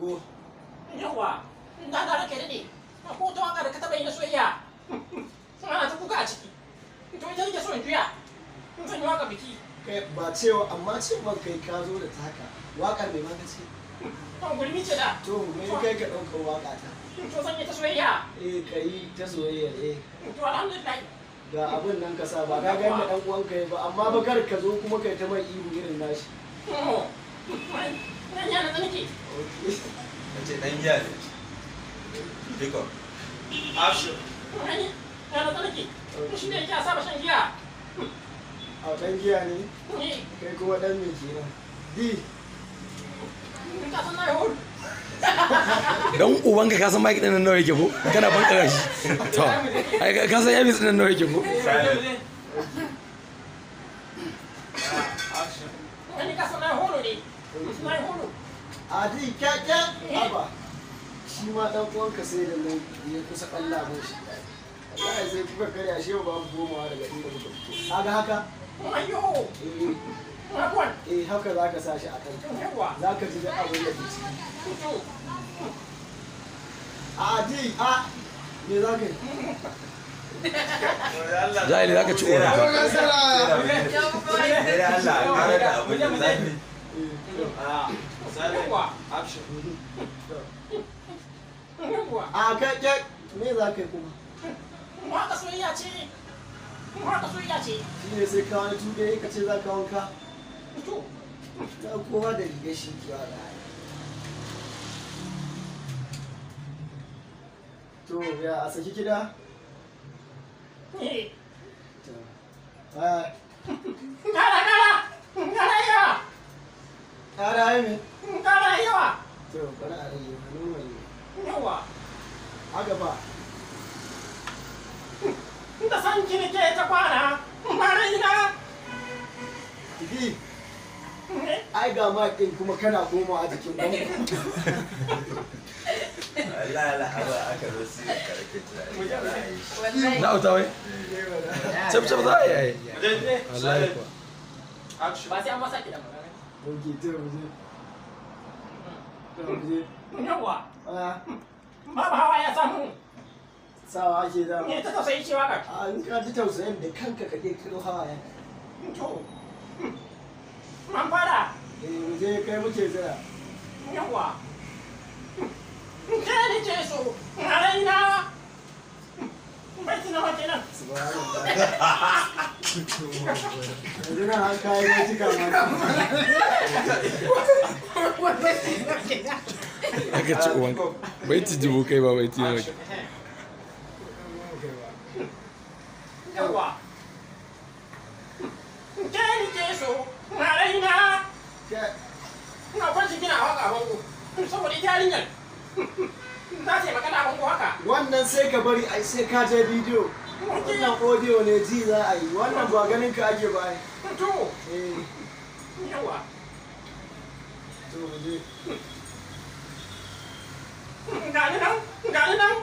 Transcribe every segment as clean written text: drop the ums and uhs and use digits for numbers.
Ɗauko. Yawwa, da da rake daɗe. Ko ta waka da ka taɓa yi na soyayya. Ana ta kuka a ciki. To ita nake so in juya. In zan yi waka biki. Kai ba cewa amma cewa kai ka zo da taka. Waƙar mai ma ka ce? To gurmi ce da. To me kai ka ɗaukar waƙa ta? To zan yi ta soyayya. Eh ka yi ta soyayya eh. To alhamdulillah. Ga abin nan ka sa ba ka ga yadda ɗan uwanka ya ba amma ba kar ka zo kuma kai ta mai ihu irin nashi. Nan yana tsanaki. Okay. Kace dan giya ne. Pick up. Action. Yana tsanaki. Shi ne yake saba shan giya. A ɗan giya ne? Kai kuma ɗan me kenan? D. Ka san na yi. Dan ubanka ka san mic din nan nawa yake ko? Kana bankara shi. To, ai ka san yabis din nan nawa yake ko? Silent. Action. Wani ka san na yi horo ne. Na yi horo. A D kya haba. Shi ma ɗan uwanka sai da nan ya kusa ƙalla mun shi. Wallahi sai kuka karya shi ba mu komawa daga inda muka fito. Kaga haka? Ayyo. Eh, Abuwan. eh haka za ka sa shi a kanka. Yawwa. Za ka ji duk abin da ke ciki. To. A D a me za ka yi? Jahili za ka ci uwanka. Sai Allah ƙara da abin da zafi. Silent. Yawwa. Action. Yawwa. A kai kya me za ka yi kuma? Waka soyayya ce. Waka soyayya ce. Shi ne sai ka wani tube ka ce za ka wanka. To. Na kowa da rigar shi ke wada. To ya a saki kiɗa? Eh. To. Ah, Kara kara. Kara yawa. ƙara yi me? Kara yawa. To bari a rage ma normal ne. Yawwa. Haka ba. Da san ki nake ta kwana. Maraina. Idi, ai ga mic ɗin kuma kana komawa a jikin bango. Wallahi Allah aba aka zo su karke tunani. Na auta wai? Cap cap za a yi ai. Wallahi kuwa. Action. Ba sai an masa kiɗan ba. Ok, to mu je. To mu je. Yawwa. Ah, Babu hawa ya samu. sawa ake dama. Ne ta tausayi ce waka. A in ka ji tausayin da kanka ka ƙirƙiro hawayen. To. Man fara. Eh, mu je kai muke jira. Yawwa. Ke ni ce so. Maraina. Bai tuna ma kenan. Subhanallah. Yanzu nan an kayi mai cika ma. Aka ci uwanka. Baiti dubu kai ba baiti nawa. Yawwa. Ke ni ce so. Maraina. Ina kwanci gina waka a bango. Saboda ita yarinyar. Za ta yi magana a bango haka. Wannan sai ka bari ai sai ka je bidiyo. Wannan audio ne ji za a yi. Wannan ba ganin ka ake ba ai. To. Eh, Yawwa. to mu je. Gani nan, gani nan.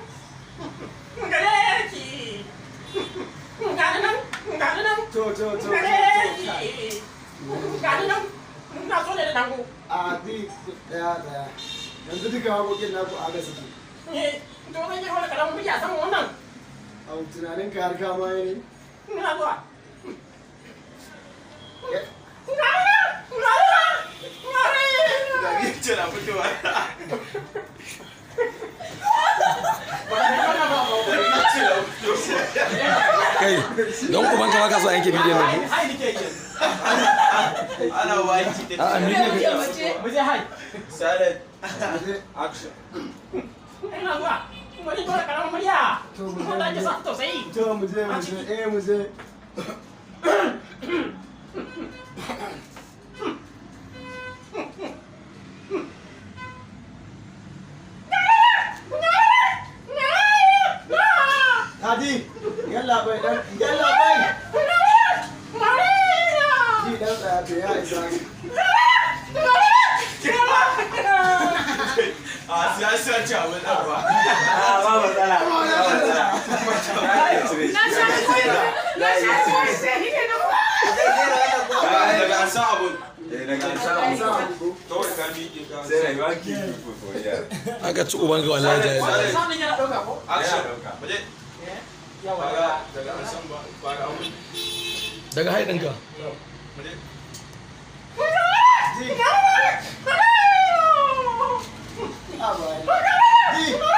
Gare ki. Gani nan, gani nan. To to to to. Gare to. ki. Gani nan. Na so ne da dango. A di daya daya. Yanzu duka waƙoƙin naku a ga suke. Eh, to zan yi wani karamin murya saman wannan. A tunanin ka har kama ne. Ina zuwa. Gani nan, gani nan. Gare Gari ce na fitowa. Kai, don ubanka ba ka so a yanke bidiyon nan ko? Hai nake yi. Ana waki ta. A'a, ni ne. Mu je hai. Silent. Mu je. Action. Ina zuwa. Wani dole karamin murya. To mu je. Wanda ake sa tausayi. To mu je mu je. Eh mu je. Hadi, yalla bai dan yalla bai. Ji dan tsaya to ya isa. A siyasa ce abin nan ba. A ba matsala. Ba matsala. Na sha koyi, na sha koyi sai ni ne na Daga an sa abun. Eh, daga an sa An sa hannu ko? Kawai ka miƙe ka. Sai I wan kill people for here. Aka ci ubanka wallahi ta yi. Sound din yana ɗauka ko? Action. Yana ɗauka. Muje. Eh, yawa. Fara daga an san ba fara abu. Daga haidinka. Muje. Di. Haba. Di.